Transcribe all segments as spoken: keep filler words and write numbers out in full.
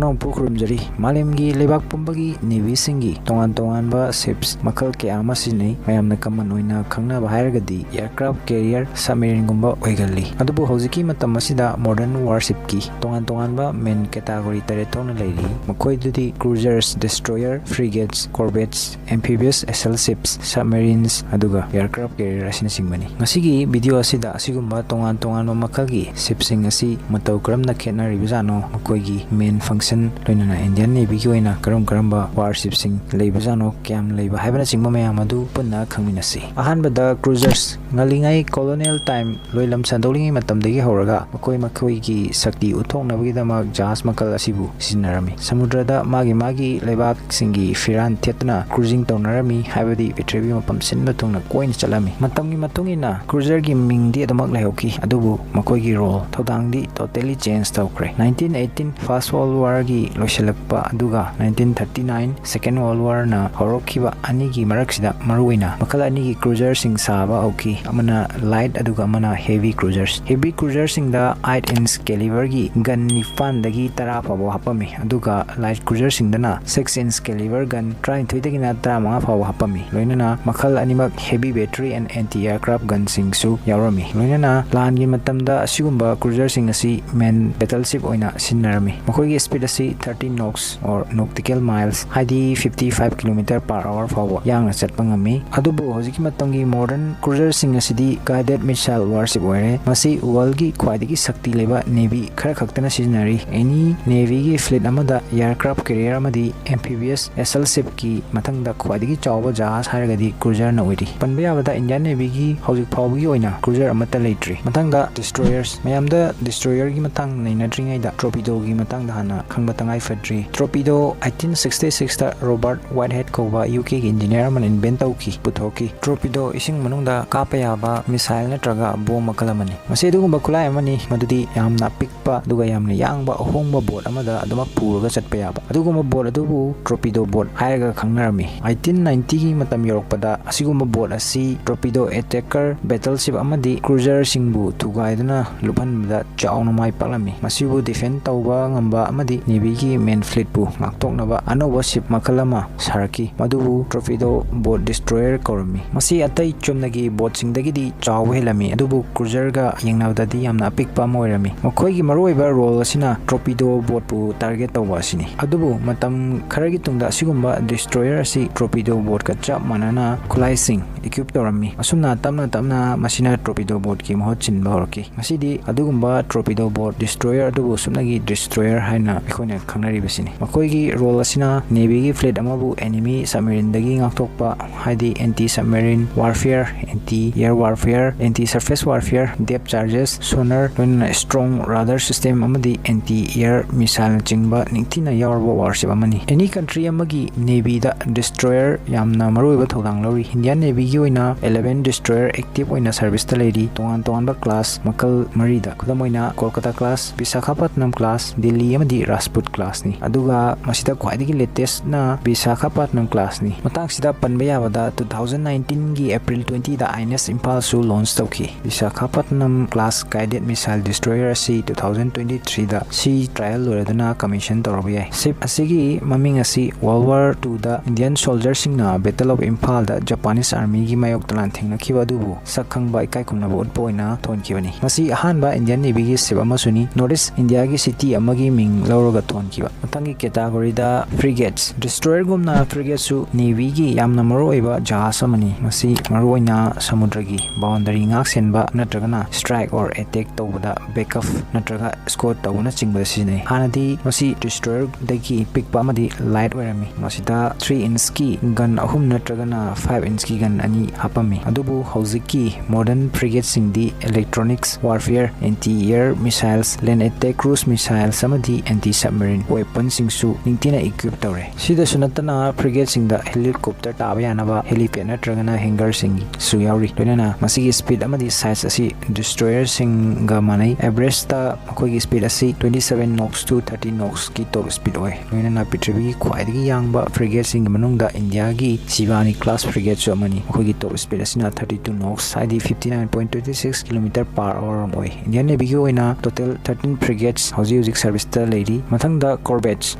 ꯅꯧꯄꯨ ꯈꯨꯔꯨꯝꯖꯔꯤ꯫ ꯃꯥꯂꯦꯝꯒꯤ ꯂꯩꯕꯥꯛ ꯄꯨꯝꯕꯒꯤ ꯅꯦꯚꯤꯁꯤꯡꯒꯤ ꯇꯣꯉꯥꯟ ꯇꯣꯉꯥꯟꯕ ꯁꯤꯞꯁ ꯃꯈꯜ ꯀꯌꯥ ꯑꯃ ꯁꯤꯖꯤꯟꯅꯩ꯫ ꯃꯌꯥꯝꯅ ꯀꯃꯟ ꯑꯣꯏꯅ ꯈꯪꯅꯕ ꯍꯥꯏꯔꯒꯗꯤ ꯑꯦꯌꯔꯀ꯭ꯔꯥꯐ ꯀꯦꯔꯤꯌꯔ, ꯁꯕꯃꯦꯔꯤꯟꯒꯨꯝꯕ ꯑꯣꯏꯒꯜꯂꯤ꯫ ꯑꯗꯨꯕꯨ ꯍꯧꯖꯤꯛꯀꯤ ꯃꯇꯝ ꯑꯁꯤꯗ ꯃꯣꯗꯔꯟ ꯋꯥꯔꯁꯤꯞꯀꯤ ꯇꯣꯉꯥꯟ ꯇꯣꯉꯥꯟꯕ ꯃꯦꯟ ꯀꯦꯇꯥꯒꯣꯔꯤ ꯇꯔꯦꯠ ꯊꯣꯛꯅ ꯂꯩꯔꯤ꯫ ꯃꯈꯣꯏꯗꯨꯗꯤ ꯀ꯭ꯔꯨꯖꯔꯁ, ꯗꯤꯁꯇ꯭ꯔꯣꯌꯔ, ꯐ꯭ꯔꯤꯒꯦꯠꯁ, ꯀꯣꯔꯕꯦꯠꯁ, ꯑꯦꯝꯐꯤꯕꯤꯌꯁ ꯑꯦꯁꯦꯜ ꯁꯤꯞꯁ, ꯁꯕꯃꯦꯔꯤꯟꯁ, ꯑꯗꯨꯒ ꯑꯦꯌꯔꯀ꯭ꯔꯥꯐ ꯀꯦꯔꯤꯌꯔ ꯑꯁꯤꯅꯆꯤꯡꯕꯅꯤ꯫ ꯉꯁꯤꯒꯤ ꯚꯤꯗꯤꯑꯣ ꯑꯁꯤꯗ ꯑꯁꯤꯒꯨꯝꯕ ꯇꯣꯉꯥꯟ ꯇꯣꯉꯥꯟꯕ ꯃꯈꯜꯒꯤ ꯁꯤꯞꯁꯤꯡ ꯑꯁꯤ ꯃꯇꯧ ꯀꯔꯝꯅ ꯈꯦꯠꯅꯔꯤꯕꯖꯥꯠꯅꯣ, ꯃꯈꯣꯏꯒꯤ ꯃꯦꯟ ꯐꯪꯁꯟ, ꯂꯣꯏꯅꯅ ꯏꯟꯗꯤꯌꯟ ꯅꯦꯚꯤꯒꯤ ꯑꯣꯏꯅ ꯀꯔꯝ ꯀꯔꯝꯕ ꯋꯥꯔꯁꯤꯞꯁꯤꯡ ꯂꯩꯕꯖꯥꯠꯅꯣ, ꯀꯌꯥꯝ ꯂꯩꯕ ꯍꯥꯏꯕꯅꯆꯤꯡꯕ ꯃꯌꯥꯝ ꯑꯗꯨ ꯄꯨꯟꯅ ꯈꯪꯃꯤꯟꯅꯁꯤ꯫ ꯑꯍꯥꯟꯕꯗ ꯀ꯭ꯔꯨꯖꯔꯁ꯫ ꯉꯜꯂꯤꯉꯩ ꯀꯣꯂꯣꯅꯤꯌꯦꯜ ꯇꯥꯏꯝ ꯂꯣꯏꯂꯝ ꯁꯟꯗꯣꯛꯂꯤꯉꯩ ꯃꯇꯝꯗꯒꯤ ꯍꯧꯔꯒ ꯃꯈꯣꯏ ꯃꯈꯣꯏꯒꯤ ꯁꯛꯇꯤ ꯎꯠꯊꯣꯛꯅꯕꯒꯤꯗꯃꯛ ꯖꯍꯥꯖ ꯃꯈꯜ ꯑꯁꯤꯕꯨ ꯁꯤꯖꯤꯟꯅꯔꯝꯃꯤ꯫ ꯁꯃꯨꯗ꯭ꯔꯗ ꯃꯥꯒꯤ ꯃꯥꯒꯤ ꯂꯩꯕꯥꯛꯁꯤꯡꯒꯤ ꯐꯤꯔꯥꯟ ꯊꯦꯠꯇꯨꯅ ꯀ꯭ꯔꯨꯖꯤꯡ ꯇꯧꯅꯔꯝꯃꯤ, ꯍꯥꯏꯕꯗꯤ ꯄ꯭ꯔꯤꯊꯤꯕꯤ ꯃꯐꯝ ꯁꯤꯟꯕ ꯊꯨꯡꯅ ꯀꯣꯏꯅ ꯆꯠꯂꯝꯃꯤ꯫ ꯃꯇꯝꯒꯤ ꯃꯇꯨꯡ ꯏꯟꯅ ꯀ꯭ꯔꯨꯖꯔꯒꯤ ꯃꯤꯡꯗꯤ ꯑꯗꯨꯃꯛ ꯂꯩꯍꯧꯈꯤ, ꯑꯗꯨꯕꯨ ꯃꯈꯣꯏꯒꯤ ꯔꯣꯜ, ꯊꯧꯗꯥꯡꯗꯤ, ꯇꯣꯇꯦꯂꯤ ꯆꯦꯟꯖ ꯇꯧꯈ꯭ꯔꯦ꯫ ꯅꯥꯏꯟꯇꯤꯟ ꯑꯩꯠꯇꯤꯟ ꯐꯥꯔꯁ ꯋꯥꯔꯜ ꯋꯥꯔꯒꯤ ꯂꯣꯏꯁꯤꯜꯂꯛꯄ ꯑꯗꯨꯒ ꯅꯥꯏꯟꯇꯤꯟ ꯊꯥꯔꯇꯤ ꯅꯥꯏꯟ ꯁꯦꯀꯦꯟ ꯋꯥꯔꯜ ꯋꯥꯔꯅ ꯍꯧꯔꯛꯈꯤꯕ ꯑꯅꯤꯒꯤ ꯃꯔꯛꯁꯤꯗ ꯃꯔꯨꯑꯣꯏꯅ ꯃꯈꯜ ꯑꯅꯤꯒꯤ ꯀ꯭ꯔꯨꯖꯔꯁꯤꯡ ꯁꯥꯕ ꯍꯧꯈꯤ, ꯑꯃꯅ ꯂꯥꯏꯠ ꯑꯗꯨꯒ ꯑꯃꯅ ꯍꯦꯚꯤ ꯀ꯭ꯔꯨꯖꯔꯁ꯫ ꯍꯦꯚꯤ ꯀ꯭ꯔꯨꯖꯔꯁꯤꯡꯗ ꯑꯥꯏꯠ ꯏꯟꯆ ꯀꯦꯂꯤꯕꯔꯒꯤ ꯒꯟ ꯅꯤꯄꯥꯟꯗꯒꯤ ꯇꯔꯥ ꯐꯥꯎꯕ ꯍꯥꯞꯄꯝꯃꯤ, ꯑꯗꯨꯒ ꯂꯥꯏꯠ ꯀ꯭ꯔꯨꯖꯔꯁꯤꯡꯗꯅ ꯁꯤꯛꯁ ꯏꯟꯆ ꯀꯦꯂꯤꯕꯔ ꯒꯟ ꯇꯔꯥꯅꯤꯊꯣꯏꯗꯒꯤꯅ ꯇꯔꯥꯃꯉꯥ ꯐꯥꯎꯕ ꯍꯥꯞꯄꯝꯃꯤ꯫ ꯂꯣꯏꯅꯅ ꯃꯈꯜ ꯑꯅꯤꯃꯛ heavy battery and anti aircraft ꯒꯟꯁꯤꯡꯁꯨ ꯌꯥꯎꯔꯝꯃꯤ꯫ ꯂꯣꯏꯅꯅ ꯂꯥꯟꯒꯤ ꯃꯇꯝꯗ ꯑꯁꯤꯒꯨꯝꯕ ꯀ꯭ꯔꯨꯖꯔꯁꯤꯡ ꯑꯁꯤ ꯃꯦꯟ ꯕꯦꯇꯜ ꯁꯤꯞ ꯑꯣꯏꯅ ꯁꯤꯖꯤꯟꯅꯔꯝꯃꯤ꯫ ꯃꯈꯣꯏꯒꯤ ꯁ꯭ꯄꯤꯗ ꯑꯁꯤ thirty notes or nautical miles, ꯍꯥꯏꯗꯤ fifty five kilometer per hour ꯐꯥꯎꯕ ꯌꯥꯡꯅ ꯆꯠꯄ ꯉꯝꯃꯤ꯫ ꯑꯗꯨꯕꯨ ꯍꯧꯖꯤꯛꯀꯤ ꯃꯇꯝꯒꯤ ꯃꯣꯗꯔꯟ ꯀ꯭ꯔꯨꯖꯔꯁꯤꯡ ꯑꯁꯤꯗꯤ guided missile warship ꯑꯣꯏꯔꯦ꯫ ꯃꯁꯤ ꯋꯥꯔꯜꯒꯤ ꯈ꯭ꯋꯥꯏꯗꯒꯤ ꯁꯛꯇꯤ ꯂꯩꯕ ꯅꯦꯚꯤ ꯈꯔ ꯈꯛꯇꯅ ꯁꯤꯖꯤꯟꯅꯔꯤ꯫ ꯑꯦꯅꯤ ꯅꯦꯚꯤꯒꯤ ꯐ꯭ꯂꯤꯠ ꯑꯃꯗ ꯑꯦꯌꯔꯀ꯭ꯔꯥꯐ ꯀꯦꯔꯤꯌꯔ ꯑꯃꯗꯤ ꯑꯦꯝꯐꯤꯕꯤꯌꯁ ꯑꯦꯁꯦꯜ ꯁꯤꯞꯀꯤ ꯃꯊꯪꯗ ꯈ꯭ꯋꯥꯏꯗꯒꯤ ꯆꯥꯎꯕ ꯖꯍꯥꯖ ꯍꯥꯏꯔꯒꯗꯤ ꯀ꯭ꯔꯨꯖꯔꯅ ꯑꯣꯏꯔꯤ꯫ ꯄꯟꯕ ꯌꯥꯕꯗ ꯏꯟꯗꯤꯌꯟ ꯅꯦꯚꯤꯒꯤ ꯍꯧꯖꯤꯛ ꯐꯥꯎꯕꯒꯤ ꯑꯣꯏꯅ ꯀ꯭ꯔꯨꯖꯔ ꯑꯃꯠꯇ ꯂꯩꯇ꯭ꯔꯤ꯫ ꯃꯊꯪꯗ ꯗꯤꯁꯇ꯭ꯔꯣꯌꯔꯁ꯫ ꯃꯌꯥꯝꯗ ꯗꯤꯁꯇ꯭ꯔꯣꯌꯔꯒꯤ ꯃꯇꯥꯡ ꯅꯩꯅꯗ꯭ꯔꯤꯉꯩꯗ ꯇꯣꯔꯄꯤꯗꯣꯒꯤ ꯃꯇꯥꯡꯗ ꯍꯥꯟꯅ ꯈꯪꯕ ꯇꯉꯥꯏ ꯐꯗ꯭ꯔꯤ꯫ ꯇꯣꯔꯄꯤꯗꯣ ꯑꯩꯠꯇꯤꯟ ꯁꯤꯛꯁꯇꯤ ꯁꯤꯛꯁꯇ ꯔꯣꯕꯥꯔꯠ ꯋꯥꯏꯠꯍꯦꯗ ꯀꯧꯕ ꯌꯨ ꯀꯦꯒꯤ ꯏꯟꯖꯤꯅꯤꯌꯔ ꯑꯃꯅ ꯏꯟꯚꯦꯟ ꯇꯧꯈꯤ, ꯄꯨꯊꯣꯛꯈꯤ꯫ ꯇꯣꯔꯄꯤꯗꯣ ꯏꯁꯤꯡ ꯃꯅꯨꯡꯗ ꯀꯥꯞꯄ ꯌꯥꯕ ꯃꯤꯁꯥꯏꯜ ꯅꯠꯇ꯭ꯔꯒ ꯕꯣꯝ ꯃꯈꯜ ꯑꯃꯅꯤ꯫ ꯃꯁꯤ ꯑꯗꯨꯒꯨꯝꯕ ꯈꯨꯠꯂꯥꯏ ꯑꯃꯅꯤ ꯃꯗꯨꯗꯤ ꯌꯥꯝꯅ ꯑꯄꯤꯛꯄ ꯑꯗꯨꯒ ꯌꯥꯝꯅ ꯌꯥꯡꯕ ꯑꯍꯣꯡꯕ ꯕꯣꯠ ꯑꯃꯗ ꯑꯗꯨꯃꯛ ꯄꯨꯔꯒ ꯆꯠꯄ ꯌꯥꯕ꯫ ꯑꯗꯨꯒꯨꯝꯕ ꯕꯣꯠ ꯑꯗꯨꯕꯨ ꯇꯣꯔꯄꯤꯗꯣ ꯕꯣꯠ ꯍꯥꯏꯔꯒ ꯈꯪꯅꯔꯝꯃꯤ꯫ ꯑꯩꯠꯇꯤꯟ ꯅꯥꯏꯟꯇꯤꯒꯤ ꯃꯇꯝ ꯌꯧꯔꯛꯄꯗ ꯑꯁꯤꯒꯨꯝꯕ ꯕꯣꯠ ꯑꯁꯤ ꯇꯣꯔꯄꯤꯗꯣ ꯑꯦꯇꯦꯀꯔ ꯕꯦꯇꯜ ꯁꯤꯞ ꯑꯃꯗꯤ ꯀ꯭ꯔꯨꯖꯔꯁꯤꯡꯕꯨ ꯊꯨꯒꯥꯏꯗꯨꯅ ꯂꯨꯞꯍꯟꯕꯗ ꯆꯥꯎꯅ ꯃꯥꯏ ꯄꯥꯛꯂꯝꯃꯤ꯫ ꯃꯁꯤꯕꯨ ꯗꯤꯐꯦꯟ ꯇꯧꯕ ꯉꯝꯕ ꯑꯃꯗꯤ Navyꯒꯤ main fleetꯄꯨ ꯉꯥꯛꯊꯣꯛꯅꯕ ꯑꯅꯧꯕ ship ꯃꯈꯜ ꯑꯃ ꯁꯥꯔꯛꯈꯤ꯫ ꯃꯗꯨꯕꯨ torpedo boat destroyer ꯀꯧꯔꯝꯃꯤ꯫ ꯃꯁꯤ ꯑꯇꯩ ꯆꯨꯝꯅꯒꯤ boatꯁꯤꯡꯗꯒꯤꯗꯤ ꯆꯥꯎꯕ ꯍꯦꯜꯂꯝꯃꯤ, ꯑꯗꯨꯕꯨ cruiserꯒ ꯌꯦꯡꯅꯕꯗꯗꯤ ꯌꯥꯝꯅ ꯑꯄꯤꯛꯄ ꯑꯃ ꯑꯣꯏꯔꯝꯃꯤ꯫ ꯃꯈꯣꯏꯒꯤ ꯃꯔꯨꯑꯣꯏꯕ role ꯑꯁꯤꯅ torpedo boatꯄꯨ target ꯇꯧꯕ ꯑꯁꯤꯅꯤ꯫ ꯑꯗꯨꯕꯨ ꯃꯇꯝ ꯈꯔꯒꯤ ꯇꯨꯡꯗ ꯑꯁꯤꯒꯨꯝꯕ destroyer ꯑꯁꯤ torpedo boatꯀ ꯆꯞ ꯃꯥꯟꯅꯅ ꯈꯨꯠꯂꯥꯏꯁꯤꯡ equip ꯇꯧꯔꯝꯃꯤ꯫ ꯑꯁꯨꯝꯅ ꯇꯞꯅ ꯇꯞꯅ ꯃꯁꯤꯅ torpedo boatꯀꯤ ꯃꯍꯨꯠ ꯁꯤꯟꯕ ꯍꯧꯔꯛꯈꯤ꯫ ꯉꯁꯤꯗꯤ ꯑꯗꯨꯒꯨꯝꯕ torpedo boat destroyer ꯑꯗꯨꯕꯨ ꯁꯨꯞꯅꯒꯤ destroyer ꯍꯥꯏꯅ ꯑꯩꯈꯣꯏꯅ ꯈꯪꯅꯔꯤꯕꯁꯤꯅꯤ꯫ ꯃꯈꯣꯏꯒꯤ role ꯑꯁꯤꯅ Navyꯒꯤ fleet ꯑꯃꯕꯨ enemy submarineꯗꯒꯤ ꯉꯥꯛꯊꯣꯛꯄ, ꯍꯥꯏꯗꯤ anti submarine warfare, anti air warfare, anti surface warfare, depth charges, sonar, ꯂꯣꯏꯅꯅ strong radar system ꯑꯃꯗꯤ anti air missileꯅꯆꯤꯡꯕ ꯅꯤꯡꯊꯤꯅ ꯌꯥꯎꯔꯕ warship ꯑꯃꯅꯤ꯫ Any country ꯑꯃꯒꯤ Navyꯗ destroyer ꯌꯥꯝꯅ ꯃꯔꯨꯑꯣꯏꯕ ꯊꯧꯗꯥꯡ ꯂꯧꯔꯤ꯫ Indian Navyꯒꯤ ꯑꯣꯏꯅ eleven destroyer active ꯑꯣꯏꯅ serviceꯇ ꯂꯩꯔꯤ, ꯇꯣꯉꯥꯟ ꯇꯣꯉꯥꯟꯕ class ꯃꯈꯜ ꯃꯔꯤꯗ, ꯈꯨꯗꯝ ꯑꯣꯏꯅ Kolkata class, Visakhapatnam class, Delhi ꯑꯃꯗꯤ Rajput classꯅꯤ꯫ ꯑꯗꯨꯒ ꯃꯁꯤꯗ ꯈ꯭ꯋꯥꯏꯗꯒꯤ latestꯅ Visakhapatnam classꯅꯤ꯫ ꯃꯇꯥꯡꯁꯤꯗ ꯄꯟꯕ ꯌꯥꯕꯗ, two thousand nineteenꯒꯤ April twentyꯗ INS Imphalꯁꯨ launch ꯇꯧꯈꯤ꯫ Visakhapatnam class guided missile destroyer ꯑꯁꯤ two thousand twenty threeꯗ sea trial ꯂꯣꯏꯔꯗꯨꯅ commission ꯇꯧꯔꯕ ꯌꯥꯏ꯫ Ship ꯑꯁꯤꯒꯤ ꯃꯃꯤꯡ ꯑꯁꯤ World War twoꯗ Indian soldierꯁꯤꯡꯅ Battle of Imphalꯗ Japanese armyꯒꯤ ꯃꯥꯌꯣꯛꯇ ꯂꯥꯟꯊꯦꯡꯅꯈꯤꯕ ꯑꯗꯨꯕꯨ ꯁꯛ ꯈꯪꯕ, ꯏꯀꯥꯏ ꯈꯨꯝꯅꯕ ꯎꯠꯄ ꯑꯣꯏꯅ ꯊꯣꯟꯈꯤꯕꯅꯤ꯫ ꯃꯁꯤ ꯑꯍꯥꯟꯕ Indian Navyꯒꯤ ship ꯑꯃꯁꯨꯅꯤ꯫ North East Indiaꯒꯤ city ꯑꯃꯒꯤ ꯃꯤꯡ ꯂꯧꯔꯒ ꯊꯣꯟꯈꯤꯕ꯫ ꯃꯊꯪꯒꯤ categoryꯗ frigates꯫ Destroyerꯒꯨꯝꯅ frigateꯁꯨ Navyꯒꯤ ꯌꯥꯝꯅ ꯃꯔꯨꯑꯣꯏꯕ ꯖꯍꯥꯖ ꯑꯃꯅꯤ꯫ ꯃꯁꯤ ꯃꯔꯨꯑꯣꯏꯅ ꯁꯃꯨꯗ꯭ꯔꯒꯤ boundary ꯉꯥꯛ ꯁꯦꯟꯕ ꯅꯠꯇ꯭ꯔꯒꯅ strike or attack ꯇꯧꯕꯗ backup ꯅꯠꯇ꯭ꯔꯒ escort ꯇꯧꯕꯅꯆꯤꯡꯕꯗ ꯁꯤꯖꯤꯟꯅꯩ꯫ ꯍꯥꯟꯅꯗꯤ ꯃꯁꯤ destroyerꯗꯒꯤ ꯄꯤꯛꯄ ꯑꯃꯗꯤ light ꯑꯣꯏꯔꯝꯃꯤ꯫ ꯃꯁꯤꯗ three inchꯀꯤ gun ꯑꯍꯨꯝ ꯅꯠꯇ꯭ꯔꯒꯅ five inchꯀꯤ gun ꯑꯅꯤ ꯍꯥꯞꯄꯝꯃꯤ꯫ ꯑꯗꯨꯕꯨ ꯍꯧꯖꯤꯛꯀꯤ modern frigateꯁꯤꯡꯗꯤ electronics warfare, anti-air missiles, land attack cruise missiles ꯑꯃꯗꯤ anti-submarine weaponꯁꯤꯡꯁꯨ ꯅꯤꯡꯊꯤꯅ equip ꯇꯧꯔꯦ꯫ ꯁꯤꯗꯁꯨ ꯅꯠꯇꯅ frigateꯁꯤꯡꯗ helicopter ꯇꯥꯕ ꯌꯥꯅꯕ helipad ꯅꯠꯇ꯭ꯔꯒꯅ hangarꯁꯤꯡꯁꯨ ꯌꯥꯎꯔꯤ꯫ ꯂꯣꯏꯅꯅ ꯃꯁꯤꯒꯤ speed ꯑꯃꯗꯤ size ꯑꯁꯤ destroyerꯁꯤꯡꯒ ꯃꯥꯟꯅꯩ꯫ Averageꯇ ꯃꯈꯣꯏꯒꯤ speed ꯑꯁꯤ twenty seven knots to thirty knotsꯀꯤ top speed ꯑꯣꯏ꯫ ꯂꯣꯏꯅꯅ ꯄ꯭ꯔꯤꯊꯤꯕꯤꯒꯤ ꯈ꯭ꯋꯥꯏꯗꯒꯤ ꯌꯥꯡꯕ frigateꯁꯤꯡꯒꯤ ꯃꯅꯨꯡꯗ Indiaꯒꯤ Shivani class frigateꯁꯨ ꯑꯃꯅꯤ꯫ ꯃꯈꯣꯏꯒꯤ top speed ꯑꯁꯤꯅ thirty two knots, ꯍꯥꯏꯗꯤ fifty nine point twenty six kilometer per hour ꯑꯣꯏ꯫ Indian Navyꯒꯤ ꯑꯣꯏꯅ total thirteen frigates ꯍꯧꯖꯤꯛ ꯍꯧꯖꯤꯛ serviceꯇ ꯂꯩꯔꯤ꯫ ꯃꯊꯪꯗ corvettes,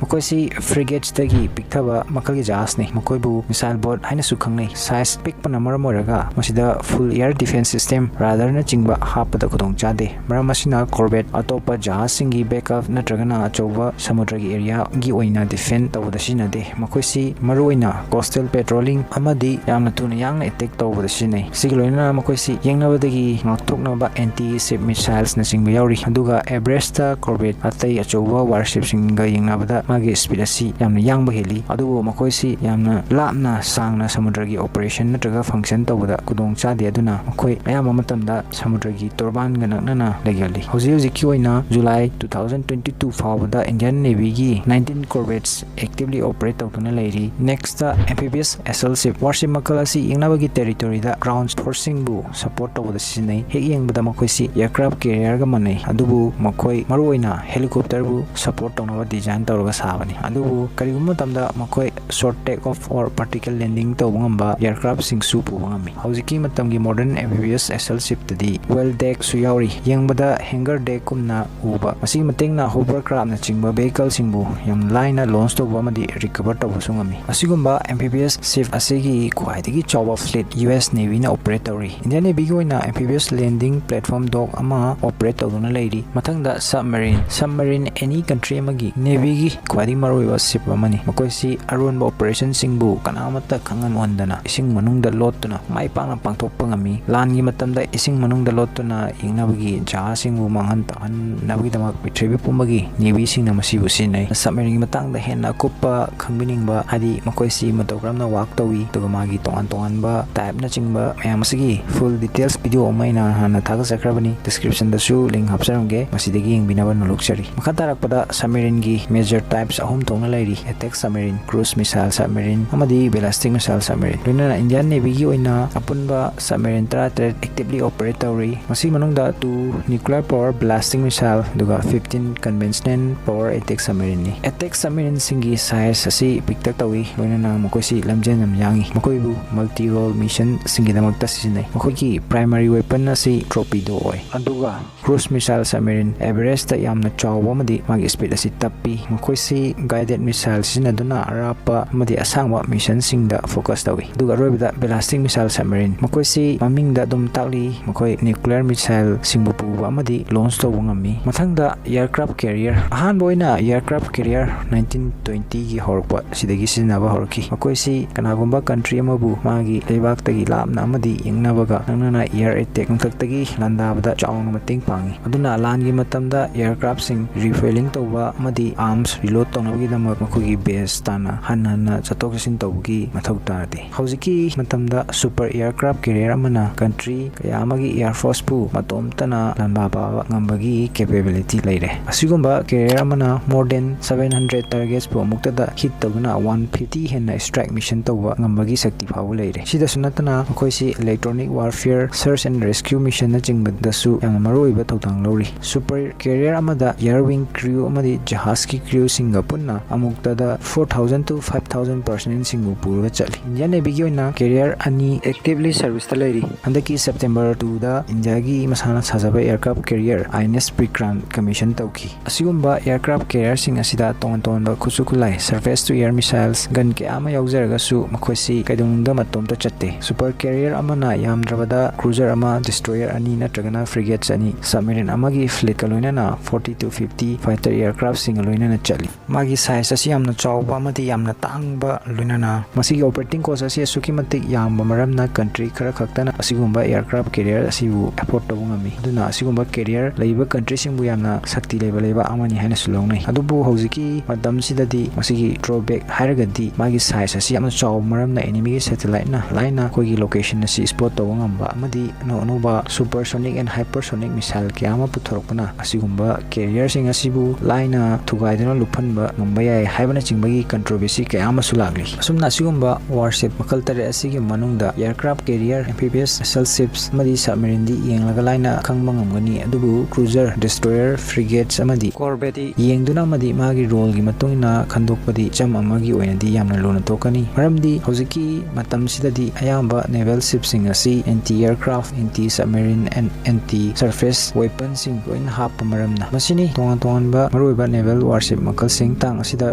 ꯃꯈꯣꯏꯁꯤ frigatesꯇꯒꯤ ꯄꯤꯛꯊꯕ ꯃꯈꯜꯒꯤ ꯖꯍꯥꯖꯅꯤ꯫ ꯃꯈꯣꯏꯕꯨ missile boat ꯍꯥꯏꯅꯁꯨ ꯈꯪꯅꯩ꯫ Size ꯄꯤꯛꯄꯅ ꯃꯔꯝ ꯑꯣꯏꯔꯒ ꯃꯁꯤꯗ full air defense system, radarꯅꯆꯤꯡꯕ ꯍꯥꯞꯄꯗ ꯈꯨꯗꯣꯡꯆꯥꯗꯦ꯫ ꯃꯔꯝ ꯑꯁꯤꯅ corvette ꯑꯇꯣꯞꯄ ꯖꯍꯥꯖꯁꯤꯡꯒꯤ backup ꯅꯠꯇ꯭ꯔꯒꯅ ꯑꯆꯧꯕ ꯁꯃꯨꯗ꯭ꯔꯒꯤ areaꯒꯤ ꯑꯣꯏꯅ defend ꯇꯧꯕꯗ ꯁꯤꯖꯤꯟꯅꯗꯦ꯫ ꯃꯈꯣꯏꯁꯤ ꯃꯔꯨꯑꯣꯏꯅ coastal patrolling ꯑꯃꯗꯤ ꯌꯥꯝꯅ ꯊꯨꯅ ꯌꯥꯡꯅ attack ꯇꯧꯕꯗ ꯁꯤꯖꯤꯟꯅꯩ꯫ ꯁꯤꯒ ꯂꯣꯏꯅꯅ ꯃꯈꯣꯏꯁꯤ ꯌꯦꯡꯅꯕꯗꯒꯤ ꯉꯥꯛꯊꯣꯛꯅꯕ anti ship missilesꯅꯆꯤꯡꯕ ꯌꯥꯎꯔꯤ꯫ ꯑꯗꯨꯒ Everestꯇ corvette ꯑꯇꯩ ꯑꯆꯧꯕ warshipꯁꯤꯡꯒ ꯌꯦꯡꯅꯕꯗ ꯃꯥꯒꯤ speed ꯑꯁꯤ ꯌꯥꯝꯅ ꯌꯥꯡꯕ ꯍꯦꯜꯂꯤ꯫ ꯑꯗꯨꯕꯨ ꯃꯈꯣꯏꯁꯤ ꯌꯥꯝꯅ ꯂꯥꯞꯅ ꯁꯥꯡꯅ ꯁꯃꯨꯗ꯭ꯔꯒꯤ operation ꯅꯠꯇ꯭ꯔꯒ function ꯇꯧꯕꯗ ꯈꯨꯗꯣꯡ ꯆꯥꯗꯦ꯫ ꯑꯗꯨꯅ ꯃꯈꯣꯏ ꯑꯌꯥꯝꯕ ꯃꯇꯝꯗ ꯁꯃꯨꯗ꯭ꯔꯒꯤ ꯇꯣꯔꯕꯥꯟꯒ ꯅꯛꯅꯅ ꯂꯩꯒꯜꯂꯤ꯫ ꯍꯧꯖꯤꯛ ꯍꯧꯖꯤꯛꯀꯤ ꯑꯣꯏꯅ July two thousand twenty two ꯐꯥꯎꯕꯗ Indian Navyꯒꯤ nineteen corvettes actively operate ꯇꯧꯗꯨꯅ ꯂꯩꯔꯤ꯫ Nextꯇ amphibious assault ship꯫ Warship ꯃꯈꯜ ꯑꯁꯤ ꯌꯦꯡꯅꯕꯒꯤ territoryꯗ ground forceꯁꯤꯡꯕꯨ support ꯇꯧꯕꯗ ꯁꯤꯖꯤꯟꯅꯩ꯫ ꯍꯦꯛ ꯌꯦꯡꯕꯗ ꯃꯈꯣꯏꯁꯤ aircraft carrierꯒ ꯃꯥꯟꯅꯩ, ꯑꯗꯨꯕꯨ ꯃꯈꯣꯏ ꯃꯔꯨꯑꯣꯏꯅ helicopterꯕꯨ support ꯇꯧꯅꯕ design ꯇꯧꯔꯒ ꯁꯥꯕꯅꯤ꯫ ꯑꯗꯨꯕꯨ ꯀꯔꯤꯒꯨꯝꯕ ꯃꯇꯝꯗ ꯃꯈꯣꯏ short take off or vertical landing ꯇꯧꯕ ꯉꯝꯕ aircraftꯁꯤꯡꯁꯨ ꯄꯨꯕ ꯉꯝꯃꯤ꯫ ꯍꯧꯖꯤꯛꯀꯤ ꯃꯇꯝꯒꯤ modern amphibious assault shipꯇꯗꯤ wheel deckꯁꯨ ꯌꯥꯎꯔꯤ꯫ ꯌꯦꯡꯕꯗ hangar deckꯀꯨꯝꯅ ꯎꯕ꯫ ꯃꯁꯤꯒꯤ ꯃꯇꯦꯡꯅ hovercraftꯅꯆꯤꯡꯕ vehicleꯁꯤꯡꯕꯨ ꯌꯥꯝ ꯂꯥꯏꯅ launch ꯇꯧꯕ ꯑꯃꯗꯤ recover ꯇꯧꯕꯁꯨ ꯉꯝꯃꯤ꯫ ꯑꯁꯤꯒꯨꯝꯕ amphibious ship ꯑꯁꯤꯒꯤ ꯈ꯭ꯋꯥꯏꯗꯒꯤ ꯆꯥꯎꯕ fleet US Navyꯅ operate ꯇꯧꯔꯤ꯫ Indian Navyꯒꯤ ꯑꯣꯏꯅ amphibious landing platform dock ꯑꯃ operate ꯇꯧꯗꯨꯅ ꯂꯩꯔꯤ꯫ ꯃꯊꯪꯗ submarine꯫ Submarine any country ꯑꯃꯒꯤ Navyꯒꯤ ꯈ꯭ꯋꯥꯏꯗꯒꯤ ꯃꯔꯨꯑꯣꯏꯕ ship ꯑꯃꯅꯤ꯫ ꯃꯈꯣꯏꯁꯤ ꯑꯔꯣꯟꯕ operationꯁꯤꯡꯕꯨ ꯀꯅꯥꯃꯠꯇ ꯈꯪꯍꯟ ꯎꯍꯟꯗꯅ ꯏꯁꯤꯡ ꯃꯅꯨꯡꯗ ꯂꯣꯠꯇꯨꯅ ꯃꯥꯏ ꯄꯥꯛꯅ ꯄꯥꯡꯊꯣꯛꯄ ꯉꯝꯃꯤ꯫ ꯂꯥꯟꯒꯤ ꯃꯇꯝꯗ ꯏꯁꯤꯡ ꯃꯅꯨꯡꯗ ꯂꯣꯠꯇꯨꯅ ꯌꯦꯡꯅꯕꯒꯤ ꯖꯍꯥꯖꯁꯤꯡꯕꯨ ꯃꯥꯡꯍꯟ ꯇꯥꯛꯍꯟꯅꯕꯒꯤꯗꯃꯛ ꯄ꯭ꯔꯤꯊꯤꯕꯤ ꯄꯨꯝꯕꯒꯤ Navyꯁꯤꯡꯅ ꯃꯁꯤꯕꯨ ꯁꯤꯖꯤꯟꯅꯩ꯫ Submarineꯒꯤ ꯃꯇꯥꯡꯗ ꯍꯦꯟꯅ ꯑꯀꯨꯞꯄ ꯈꯪꯕꯤꯅꯤꯡꯕ, ꯍꯥꯏꯗꯤ ꯃꯈꯣꯏꯁꯤ ꯃꯇꯧ ꯀꯔꯝꯅ work ꯇꯧꯏ, ꯑꯗꯨꯒ ꯃꯥꯒꯤ ꯇꯣꯉꯥꯟ ꯇꯣꯉꯥꯟꯕ typeꯅꯆꯤꯡꯕ ꯃꯌꯥꯝ ꯑꯁꯤꯒꯤ full details video ꯑꯃ ꯑꯩꯅ ꯍꯥꯟꯅ ꯊꯥꯒꯠꯆꯈ꯭ꯔꯕꯅꯤ꯫ Descriptionꯗꯁꯨ link ꯍꯥꯞꯆꯔꯝꯒꯦ, ꯃꯁꯤꯗꯒꯤ ꯌꯦꯡꯕꯤꯅꯕ ꯅꯣꯜꯂꯨꯛꯆꯔꯤ꯫ ꯃꯈꯥ ꯇꯥꯔꯛꯄꯗ submarineꯒꯤ major types ꯑꯍꯨꯝ ꯊꯣꯛꯅ ꯂꯩꯔꯤ: attack submarine, cruise missile submarine ꯑꯃꯗꯤ ballistic missile submarine꯫ ꯂꯣꯏꯅꯅ Indian Navyꯒꯤ ꯑꯣꯏꯅ ꯑꯄꯨꯟꯕ submarine ꯇꯔꯥꯇꯔꯦꯠ actively operate ꯇꯧꯔꯤ꯫ ꯃꯁꯤꯒꯤ ꯃꯅꯨꯡꯗ two nuclear power ballistic missile ꯑꯗꯨꯒ fifteen conventional power attack submarineꯅꯤ꯫ Attack submarineꯁꯤꯡꯒꯤ size ꯑꯁꯤ ꯄꯤꯛꯇꯛ ꯇꯧꯏ, ꯂꯣꯏꯅꯅ ꯃꯈꯣꯏꯁꯤ ꯂꯝꯖꯦꯜ ꯌꯥꯝ ꯌꯥꯡꯏ꯫ ꯃꯈꯣꯏꯕꯨ multi role missionꯁꯤꯡꯒꯤꯗꯃꯛꯇ ꯁꯤꯖꯤꯟꯅꯩ꯫ ꯃꯈꯣꯏꯒꯤ primary weapon ꯑꯁꯤ torpedo ꯑꯣꯏ꯫ ꯑꯗꯨꯒ cruise missile submarine averageta ꯌꯥꯝꯅ ꯆꯥꯎꯕ ꯑꯃꯗꯤ ꯃꯥꯒꯤ speed ꯑꯁꯤ ꯇꯞꯄꯤ꯫ ꯃꯈꯣꯏꯁꯤ guided missile ꯁꯤꯖꯤꯟꯅꯗꯨꯅ ꯑꯔꯥꯞꯄ ꯑꯃꯗꯤ ꯑꯁꯥꯡꯕ mission ꯁꯤꯡꯗ focus ꯇꯧꯏ꯫ ꯑꯗꯨꯒ ꯑꯔꯣꯏꯕꯗ ballistic missile submarine꯫ ꯃꯈꯣꯏꯁꯤ ꯃꯃꯤꯡꯗ ꯑꯗꯨꯝ ꯇꯥꯛꯂꯤ, ꯃꯈꯣꯏ nuclear missile ꯁꯤꯡꯕꯨ ꯄꯨꯕ ꯑꯃꯗꯤ launch ꯇꯧꯕ ꯉꯝꯃꯤ꯫ ꯃꯊꯪꯗ aircraft carrier꯫ ꯑꯍꯥꯟꯕ ꯑꯣꯏꯅ aircraft carrier nineteen twenty ꯒꯤ ꯍꯧꯔꯛꯄ ꯁꯤꯗꯒꯤ ꯁꯤꯖꯤꯟꯅꯕ ꯍꯧꯔꯛꯈꯤ꯫ ꯃꯈꯣꯏꯁꯤ ꯀꯅꯥꯒꯨꯝꯕ country ꯑꯃꯕꯨ ꯃꯥꯒꯤ ꯂꯩꯕꯥꯛꯇꯒꯤ ꯂꯥꯞꯅ ꯑꯃꯗꯤ ꯌꯦꯡꯅꯕꯒ ꯅꯛꯅꯅ air attack ꯅꯣꯡꯊꯛꯇꯒꯤ ꯂꯥꯟꯗꯥꯕꯗ ꯆꯥꯎꯅ ꯃꯇꯦꯡ ꯄꯥꯡꯏ꯫ ꯑꯗꯨꯅ ꯂꯥꯟꯒꯤ ꯃꯇꯝꯗ aircraft ꯁꯤꯡ refueling ꯇꯧꯕ ꯑꯃꯗꯤ arms reload ꯇꯧꯅꯕꯒꯤꯗꯃꯛ ꯃꯈꯣꯏꯒꯤ base ꯇꯥꯟꯅ ꯍꯟꯅ ꯍꯟꯅ ꯆꯠꯊꯣꯛ ꯆꯠꯁꯤꯟ ꯇꯧꯕꯒꯤ ꯃꯊꯧ ꯇꯥꯗꯦ꯫ ꯍꯧꯖꯤꯛꯀꯤ ꯃꯇꯝꯗ super aircraft carrier ꯑꯃꯅ country ꯀꯌꯥ ꯑꯃꯒꯤ air force ꯄꯨ ꯃꯇꯣꯝꯇꯅ ꯂꯥꯟꯕꯥ ꯄꯥꯕ ꯉꯝꯕꯒꯤ capability ꯂꯩꯔꯦ꯫ ꯑꯁꯤꯒꯨꯝꯕ carrier ꯑꯃꯅ more than seven hundred targets ꯄꯨ ꯑꯃꯨꯛꯇꯗ hit ꯇꯧꯗꯨꯅ one fifty ꯍꯦꯟꯅ strike mission ꯇꯧꯕ ꯉꯝꯕꯒꯤ ꯁꯛꯇꯤ ꯐꯥꯎꯕ ꯂꯩꯔꯦ꯫ ꯁꯤꯗꯁꯨ ꯅꯠꯇꯅ ꯃꯈꯣꯏꯁꯤ electronic warfare, search and rescue mission ꯅꯆꯤꯡꯕꯗꯁꯨ ꯌꯥꯝꯅ ꯃꯔꯨꯑꯣꯏꯕ ꯊꯧꯗꯥꯡ ꯂꯧꯔꯤ꯫ Super carrier ꯑꯃꯗ air wing crew ꯑꯃꯗꯤ ꯖꯍꯥꯖꯀꯤ crew ꯁꯤꯡꯒ ꯄꯨꯟꯅ ꯑꯃꯨꯛꯇꯗ four thousand to five thousand personnel ꯁꯤꯡꯕꯨ ꯄꯨꯔꯒ ꯆꯠꯂꯤ꯫ Indian Navy ꯒꯤ ꯑꯣꯏꯅ carrier ꯑꯅꯤ actively service ꯇ ꯂꯩꯔꯤ꯫ ꯍꯟꯗꯛꯀꯤ September two ꯗ ꯏꯟꯗꯤꯌꯥꯒꯤ ꯃꯁꯥꯅ ꯁꯥꯖꯕ aircraft carrier I N S Vikrant commission ꯇꯧꯈꯤ꯫ ꯑꯁꯤꯒꯨꯝꯕ aircraft carrier ꯁꯤꯡ ꯑꯁꯤꯗ ꯇꯣꯉꯥꯟ ꯇꯣꯉꯥꯟꯕ ꯈꯨꯠꯁꯨ ꯈꯨꯠꯂꯥꯏ, surface to air missiles, gun ꯀꯌꯥ ꯑꯃ ꯌꯥꯎꯖꯔꯒꯁꯨ ꯃꯈꯣꯏꯁꯤ ꯀꯩꯗꯧꯅꯨꯡꯗ ꯃꯇꯣꯝꯇ ꯆꯠꯇꯦ꯫ Super carrier ꯑꯃꯅ ꯌꯥꯝꯗ꯭ꯔꯕꯗ cruiser ꯑꯃ, destroyer ꯑꯅꯤ ꯅꯠꯇ꯭ꯔꯒꯅ frigates ꯑꯅꯤ, submarine ꯑꯃꯒꯤ fleet ꯀ ꯂꯣꯏꯅꯅ forty to fifty fighter aircraft ꯁꯤꯡꯒ ꯂꯣꯏꯅꯅ ꯆꯠꯂꯤ꯫ ꯃꯥꯒꯤ size ꯑꯁꯤ ꯌꯥꯝꯅ ꯆꯥꯎꯕ ꯑꯃꯗꯤ ꯌꯥꯝꯅ ꯇꯥꯡꯕ ꯂꯣꯏꯅꯅ ꯃꯁꯤꯒꯤ operating cost ꯑꯁꯤ ꯑꯁꯨꯛꯀꯤ ꯃꯇꯤꯛ ꯌꯥꯝꯕ ꯃꯔꯝꯅ country ꯈꯔ ꯈꯛꯇꯅ ꯑꯁꯤꯒꯨꯝꯕ aircraft carrier ꯑꯁꯤꯕꯨ afford ꯇꯧꯕ ꯉꯝꯃꯤ꯫ ꯑꯗꯨꯅ ꯑꯁꯤꯒꯨꯝꯕ carrier ꯂꯩꯕ country ꯁꯤꯡꯕꯨ ꯌꯥꯝꯅ ꯁꯛꯇꯤ ꯂꯩꯕ ꯂꯩꯕꯥꯛ ꯑꯃꯅꯤ ꯍꯥꯏꯅꯁꯨ ꯂꯧꯅꯩ꯫ ꯑꯗꯨꯕꯨ ꯍꯧꯖꯤꯛꯀꯤ ꯃꯇꯝꯁꯤꯗꯗꯤ ꯃꯁꯤꯒꯤ drawback ꯍꯥꯏꯔꯒꯗꯤ ꯃꯥꯒꯤ size ꯑꯁꯤ ꯌꯥꯝꯅ ꯆꯥꯎꯕ ꯃꯔꯝꯅ enemy ꯒꯤ satellite ꯅ ꯂꯥꯏꯅ ꯑꯩꯈꯣꯏꯒꯤ location ꯑꯁꯤ spot ꯇꯧꯕ ꯉꯝꯕ ꯑꯃꯗꯤ ꯑꯅꯧ ꯑꯅꯧꯕ supersonic and hypersonic missile ꯀꯌꯥ ꯑꯃ ꯄꯨꯊꯣꯔꯛꯄꯅ ꯑꯁꯤꯒꯨꯝꯕ carrier ꯁꯤꯡ ꯑꯁꯤꯕꯨ ꯂꯥꯏꯅ ꯊꯨꯒꯥꯏꯗꯨꯅ ꯂꯨꯞꯍꯟꯕ ꯉꯝꯕ ꯌꯥꯏ ꯍꯥꯏꯕꯅꯆꯤꯡꯕꯒꯤ controversy ꯀꯌꯥ ꯑꯃꯁꯨ ꯂꯥꯛꯂꯤ꯫ ꯑꯁꯨꯝꯅ ꯑꯁꯤꯒꯨꯝꯕ warship ꯃꯈꯜ ꯇꯔꯦꯠ ꯑꯁꯤꯒꯤ ꯃꯅꯨꯡꯗ aircraft carrier, amphibious, battleships ꯑꯃꯗꯤ submarine ꯗꯤ ꯌꯦꯡꯂꯒ ꯂꯥꯏꯅ ꯈꯪꯕ ꯉꯝꯒꯅꯤ, ꯑꯗꯨꯕꯨ cruiser, destroyer, frigates ꯑꯃꯗꯤ corvette ꯗꯤ ꯌꯦꯡꯗꯨꯅ ꯑꯃꯗꯤ ꯃꯥꯒꯤ role ꯒꯤ ꯃꯇꯨꯡ ꯏꯟꯅ ꯈꯟꯗꯣꯛꯄꯗꯤ ꯏꯆꯝ ꯑꯃꯒꯤ ꯑꯣꯏꯅꯗꯤ ꯌꯥꯝꯅ ꯂꯨꯅ ꯊꯣꯛꯀꯅꯤ꯫ ꯃꯔꯝꯗꯤ ꯍꯧꯖꯤꯛꯀꯤ ꯃꯇꯝꯁꯤꯗꯗꯤ ꯑꯌꯥꯝꯕ naval ship ꯁꯤꯡ ꯑꯁꯤ anti aircraft, anti submarine and anti surface weapon ꯁꯤꯡ ꯂꯣꯏꯅ ꯍꯥꯞꯄ ꯃꯔꯝꯅ꯫ ꯃꯁꯤꯅꯤ ꯇꯣꯉꯥꯟ ꯇꯣꯉꯥꯟꯕ ꯃꯔꯨ ꯑꯣꯏꯕ ꯅꯦꯚꯦꯜ ꯋꯥꯔꯁꯤꯞ ꯃꯈꯜꯁꯤꯡ ꯃꯇꯥꯡ ꯑꯁꯤꯗ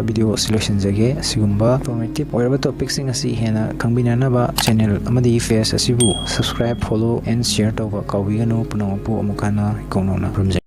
ꯚꯤꯗꯤꯑꯣ ꯑꯁꯤ ꯂꯣꯏꯁꯤꯟꯖꯒꯦ꯫ ꯑꯁꯤꯒꯨꯝꯕ ꯏꯟꯐꯣꯔꯃꯦꯇꯤꯚ ꯑꯣꯏꯔꯕ ꯇꯣꯄꯤꯛꯁꯤꯡ ꯑꯁꯤ ꯍꯦꯟꯅ ꯈꯪꯕꯤꯅꯅꯕ ꯆꯦꯅꯦꯜ ꯑꯃꯗꯤ ꯄꯦꯖ ꯑꯁꯤꯕꯨ subscribe, follow and share ꯇꯧꯕ ꯀꯥꯎꯕꯤꯒꯅꯨ꯫ ꯄꯨꯝꯅꯃꯛꯄꯨ ꯑꯃꯨꯛ ꯍꯟꯅ ꯏꯀꯣꯛ ꯅꯧꯅ ꯈꯨꯔꯨꯝꯖꯔꯤ꯫